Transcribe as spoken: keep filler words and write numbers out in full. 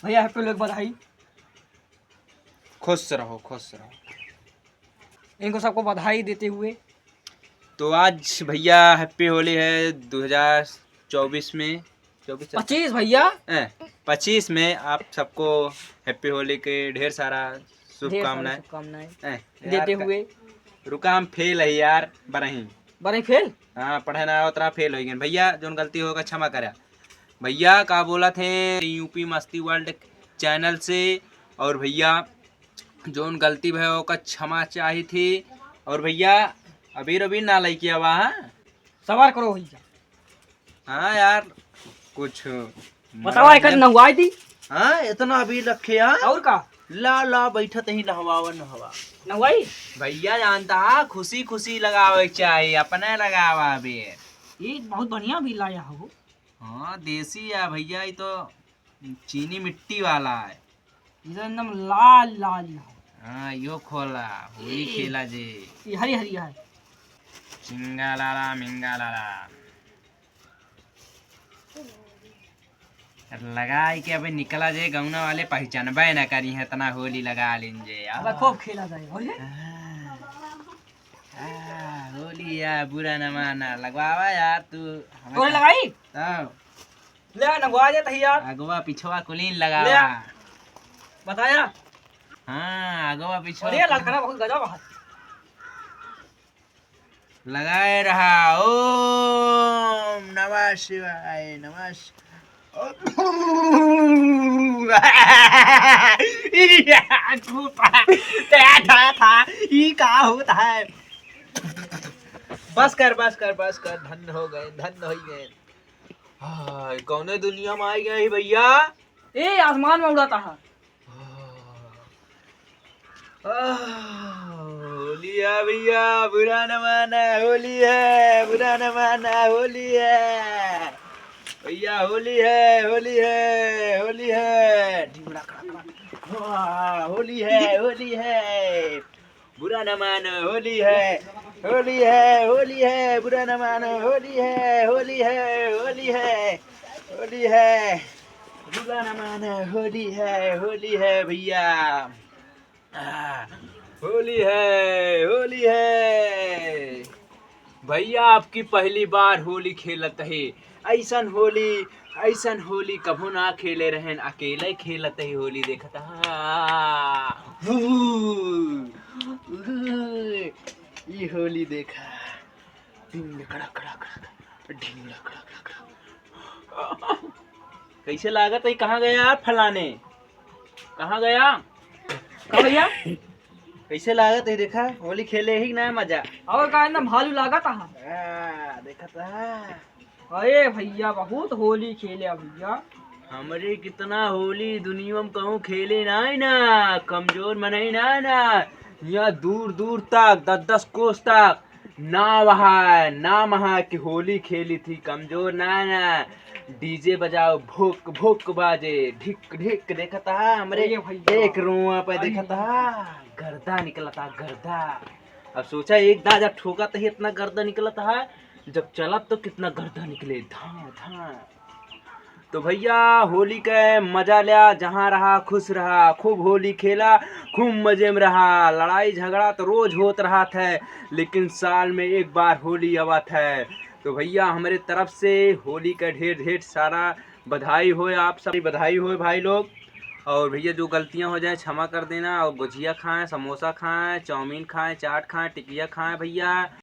भैया, हैप्पी होली की बधाई। खुश रहो, खुश रहो। इनको सबको बधाई देते हुए। तो आज भैया हैप्पी होली है दो हज़ार चउबीस में, चउबीस चल- पच्चीस भैया। हैं, पच्चीस में आप सबको हैप्पी होली के ढेर सारा ढेर सारा शुभकामनाएं। शुभकामनाएं हैं, देते यार, हुए। रुका, हम फेल है यार, बरही। बरही फेल? हाँ, पढ़े ना आवत रहा, फेल होइ गए। भैया, जौन गलती होगा, क्षमा करा। भैया, का बोलत है, यूपी मस्ती वर्ल्ड चैनल से। और भैया, जौन गलती भय, ओका क्षमा चाही थी। और भैया, अबीर, अबीर ना लइके आवा, हाँ? सवार करो भैया। हाँ यार, कुछ बतावा, एकर नहवाई दी। हाँ, इतना अबीर रखे, हाँ? और का? ला, ला, बैठत ही नहवावा, नहवा। नहवाई? भैया जानता, हाँ, खुशी खुशी लगावे के चाही, अपने लगावा अबीर। ये बहुत बढ़िया अबीर लाया हो। हाँ, देसी है भैया, ये तो चीनी मिट्टी वाला है। ये तो एकदम लाल लाल है। हाँ, यो खोला, होली ए, खेला जे। ये हरी हरी है। चिंगा लाला, मिंगा लाला। लगाई के अबे निकला जे, गौना वाले पहचानबे ना करी है, इतना होली लगा लेन जे यार। अबे खूब खेला जाए, और ये? हाँ। आ, होली या बुरा न माना, लगवावा यार तू। तोरे लगाई? हाँ। ले, लगवा दे तही यार। अगवा पिछवा कुलीन लगावा। ले। बताया? हाँ, अगवा पिछवा अरे, कुलीन। ललकना बहुत गजब है। लगाए रहा। ओम नमः शिवाय, नमः शि- था, था, था, ई का होत है? बस कर, बस कर, बस कर, धन्य हो गए, धन्य हो गए। हाय, कौने दुनिया में आ गए ही भैया? ए, आसमान में उड़ाता है। आह, होली है भैया, बुरा न माना, होली है, बुरा न माना, होली है। भैया, होली है, होली है, होली है। ढिमड़ा कड़ा कड़ा। वाह, होली है, होली है। बुरा न मानो, होली है, होली है, होली है, बुरा न मानो, होली है, होली है, होली है, होली है, बुरा न मानो, होली है, होली है भैया। आ, होली है, होली है। भैया, आपकी पहली बार होली खेलत है। ऐसन होली, ऐसन होली कभू ना खेले रहेन, अकेले खेलत ही होली देखत हा। हू, हू, ई होली देखा। ढिंग कड़क कड़क कड़क, ढिंग कड़क कड़क कड़क। कैसे लागत है? कहाँ गया यार फलाने? कहाँ गया? का भैया? कैसे लागत है? देखा, होली खेले ही ना मजा। और का, एकदम भालू लागत है। आ, देखत है। अरे भैया, बहुत होली खेले भैया। हमरे कितना होली दुनिया में कहूँ खेले ना है ना, कमजोर मनई ना है ना। यहाँ दूर दूर तक, दस दस कोस तक नाव है, नाम है कि होली खेली थी, कमजोर ना है ना। डीजे बजाओ, भुक भुक बाजे, ढिक ढिक, देखत है हमरे अरे भैया। एक रोआ पे अरे। देखत है, गर्दा निकलत है, गर्दा। अब सोचा, एक दाजा ठोकत ही इतना गर्दा निकलत है, जब चलत तो कितना गर्दा निकले, धां धां। तो भैया, होली के मजा ल्या, जहाँ रहा खुश रहा, खूब होली खेला, खूब मजे में रहा। लड़ाई झगड़ा तो रोज होत रहत है, लेकिन साल में एक बार होली आवत है। तो भैया, हमरे तरफ से होली का ढेर ढेर सारा बधाई होय, आप सब बधाई होय भाई लोग। और भैया, जो गलतियाँ हो जाए, क्षमा कर देना। और गुजिया खाएं, समोसा खाएं, चाउमीन खाएं, चाट खाएं, टिकिया खाएं भैया।